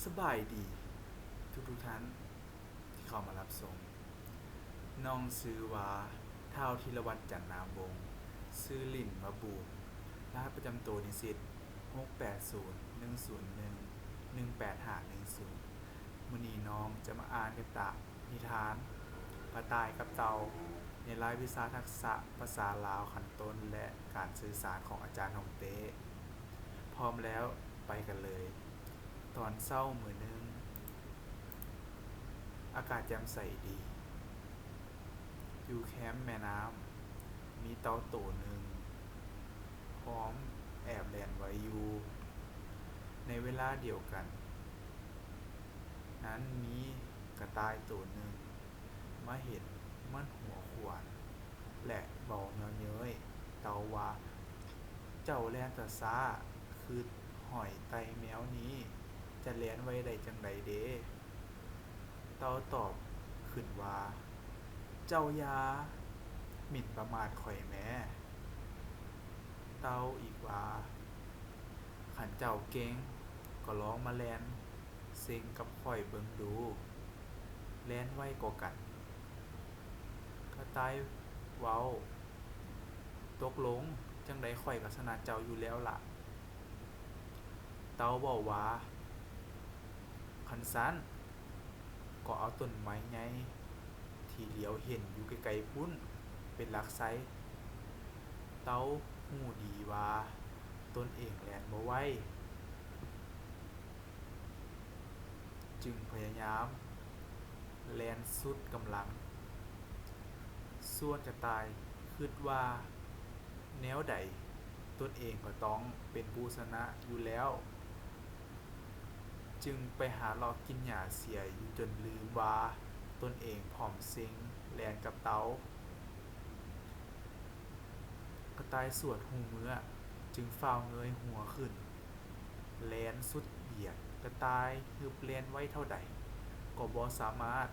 ສະບາຍດີທຸກໆທ່ານທີ່ເຂົ້າມາຮັບຊົມ. ນ້ອງຊື່ວ່າ ທ້າວ ທີລະວັດ ຈັນນາວົງ, ຊື່ຫຼິ້ນວ່າ ບູມ, ລະຫັດປະຈຳໂຕນິສິດ ຫົກແປດສູນ ໜຶ່ງສູນໜຶ່ງ ໜຶ່ງແປດຫ້າໜຶ່ງສູນ. ມື້ນີ້ນ້ອງຈະມາອ່ານນິຕາ ນິທານ ກະຕ່າຍກັບເຕົ່າ ໃນລາຍວິຊາທັກສະພາສາລາວຂັ້ນຕົ້ນ ແລະ ການສື່ສານຂອງອາຈານຮົງເຕ້. ພ້ອມແລ້ວ ໄປກັນເລີຍ. ຕອນເຊົ້າມື້ໜຶ່ງ, ອາກາດແຈ່ມໃສດີ. ຢູ່ແຄມແມ່ນ້ຳ, ມີເຕົ່າໂຕໜຶ່ງ ພ້ອມແອບແລ່ນໄວຢູ່. ໃນເວລາດຽວກັນນັ້ນ, ມີກະຕ່າຍໂຕໜຶ່ງ ມາເຫັນມັນຫົວຂວານ ແລະ ເວົ້າເຍີະເຍີ້ຍເຕົ່າວ່າ, ເຈົ້າແລ່ນຊ້າໆ, ຄຶດຫອຍໄຕ່ແມວນີ້ ຈະແລ່ນໄວໄດ້ຈັ່ງໃດເດ? ເຕົ່າຕອບຂຶ້ນວ່າ, ເຈົ້າຢ່າໝິ່ນປະໝາດຂ້ອຍແມ້. ເຕົ່າອີກວ່າ, ຄັນເຈົ້າເກັ່ງ ກໍລອງມາແລ່ນ ເສັງກັບຂ້ອຍເບິ່ງດູ, ແລ່ນໄວກວ່າກັນ. ກະຕ່າຍເວົ້າ, ຕົກລົງ, ຈັ່ງໃດຂ້ອຍກໍຊະນະເຈົ້າຢູ່ແລ້ວລະ. ເຕົ່າເວົ້າວ່າ, ຄັນຊັ້ນ, ກໍເອົາຕົ້ນໄມ້ໃຫຍ່ທີ່ຫຼຽວເຫັນຢູ່ໄກໆພຸ້ນເປັນຫຼັກໄຊ. ເຕົ່າຮູ້ດີວ່າຕົນເອງແລ່ນບໍ່ໄວ, ຈຶ່ງພະຍາຍາມແລ່ນສຸດກຳລັງ. ສ່ວນກະຕ່າຍຄຶດວ່າ ແນວໃດຕົນເອງກໍຕ້ອງເປັນຜູ້ຊະນະຢູ່ແລ້ວ, ຈຶ່ງໄປຫາເລາະກິນຫຍ້າເສຍຢູ່ຈົນລືມວ່າຕົນເອງພ້ອມເສັງແລ່ນກັບເຕົ່າ. ກະຕ່າຍສວດຫູເມືອ, ຈຶ່ງຟ້າວເງີຍຫົວຂຶ້ນ, ແລ່ນສຸດຫວຽດ. ກະຕ່າຍຮຶບແລ່ນໄວເທົ່າໃດ ກໍບໍ່ສາມາດ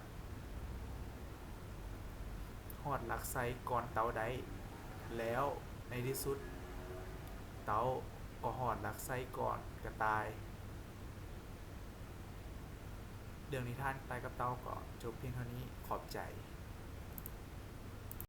ຮອດຫຼັກໄຊກ່ອນເຕົ່າໄດ້, ແລ້ວໃນທີ່ສຸດເຕົ່າກໍຮອດຫຼັກໄຊກ່ອນກະຕ່າຍ. ເລື່ອງນິທານກະຕ່າຍກັບເຕົ່າກໍຈົບພຽງເທົ່ານີ້. ຂອບໃຈ.